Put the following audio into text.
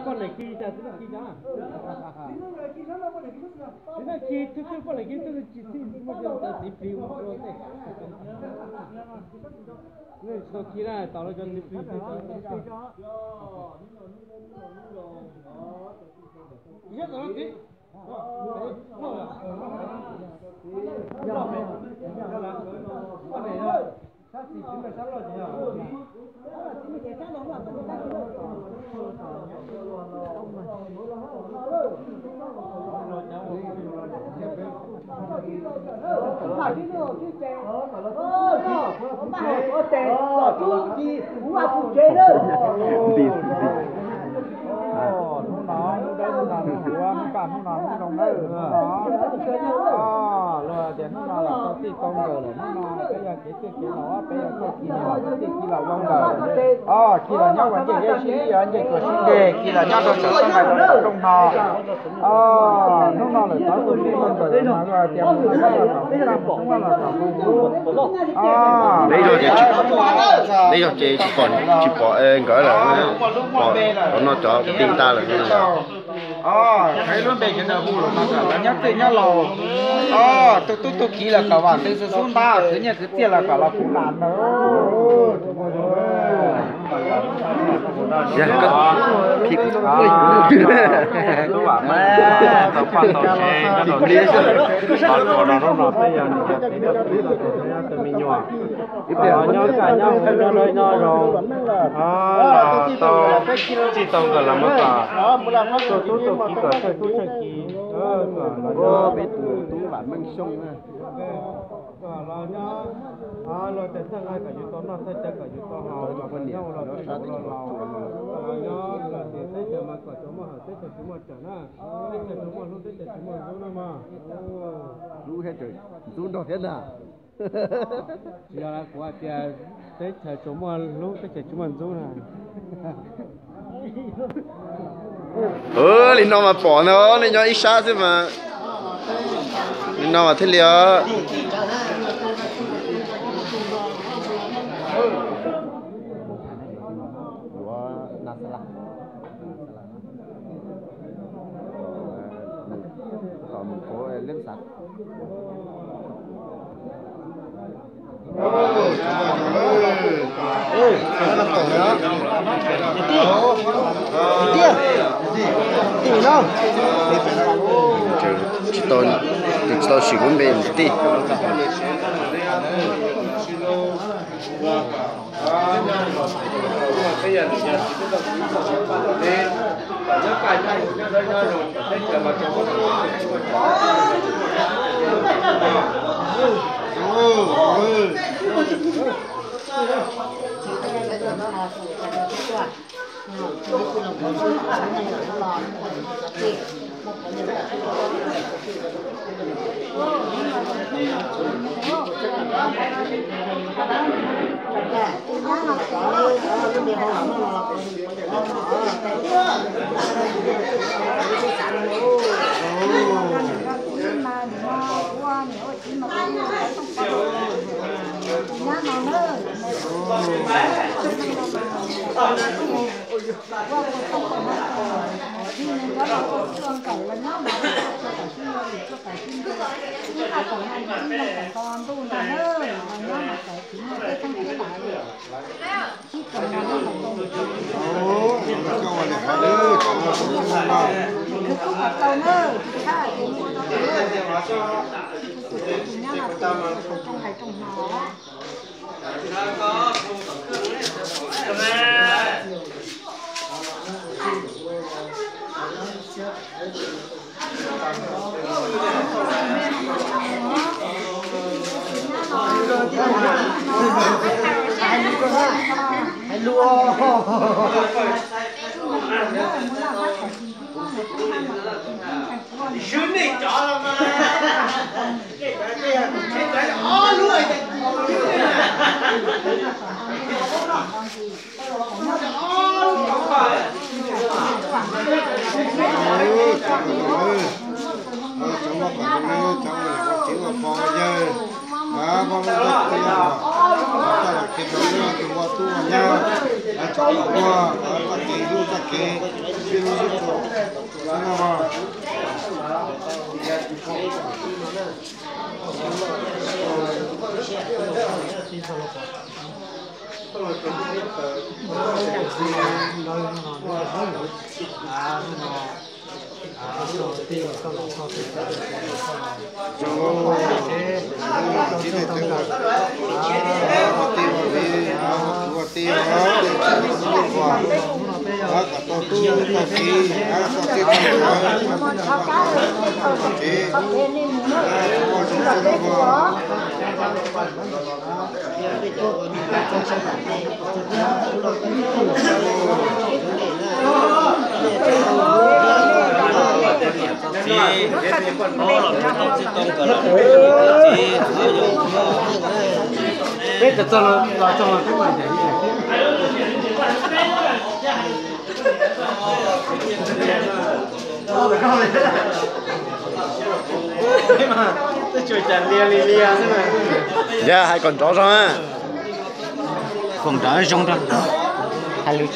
Poj niam khi cas txiv neej khi cas? Txiv neej khi tub tub, poj niam khi tub tub, tsis txij muaj txiv plig ua tej. Nej tsis tau khi na, tos lawv cov txiv plig. Hnub no hnub dawb hnub no hnub huab, hnub kaj hnub no hnub zoo nawb. Luag tias hnub no los tau txij tau nkawm lawm, hnub no peb yog kev txwj kev laus, peb yog txoj kev laus, txij kev laus ua nkawm. Os, khi los nyob ua ncej liab sib, ncej tuag sib nce, khi los nyob rau saum toj nqaij rau saum rooj hno. Os, hnub no lawm tau txij tau nkawm lawm mas luag tias mus noj los kom mus kaj, mus tub los kom mus tub. Peb zog ces tsis, peb zog ces tsis pom, tsis pom nkawd lawm, pom cov no cov nti tas lawm. Os, qhia lub npe sawv daws hu los mas kom lawv nyob txwj nyob laus. Os, tus tub tus kiv los kom vam ntxwv xub ntab, khwv nyiaj khwv txiaj los kom los puv nas ntag. Ib pliag nyob kaj nyob huv nyob dawb nyob zoo, los tau txij tau nkawm los mas kom tus tub tus kiv kom tsheej tub tsheej kiv, kom los nyob peb tus tub Vam Meej Xyooj na. Kom los nyob, luag tej txheej nqaij kom yus tau noj, txheej cawv kom yus tau haus, kom los nyob ua luag tej laus, kom los nyob los sis teb chaws mas kom tsuas muaj hawm, teb chaws tsis muaj tsaug na, teb chaws tsuas muaj hlub, teb chaws tsis muaj ntxub na mog. Hlub thiab tseem ntxub nrog thiab ntag. Tsis yog, kuv hais tias teb chaws tsuas muaj hlub, teb chaws tsis muaj ntxub na. Li no mas pom ntag, nej nyob ib sab xwb mas. Li no mas thiaj li os. Tsis tau, tsis tau sim lub npe tij. Tub nyab, txoj kev hlub txoj kev sib hlub sib txhua, sib noj. Peb cov txog los txog los peb mam ncaim. Yog hais kom nrov zog na. Kom nrov zoo rau hais lus.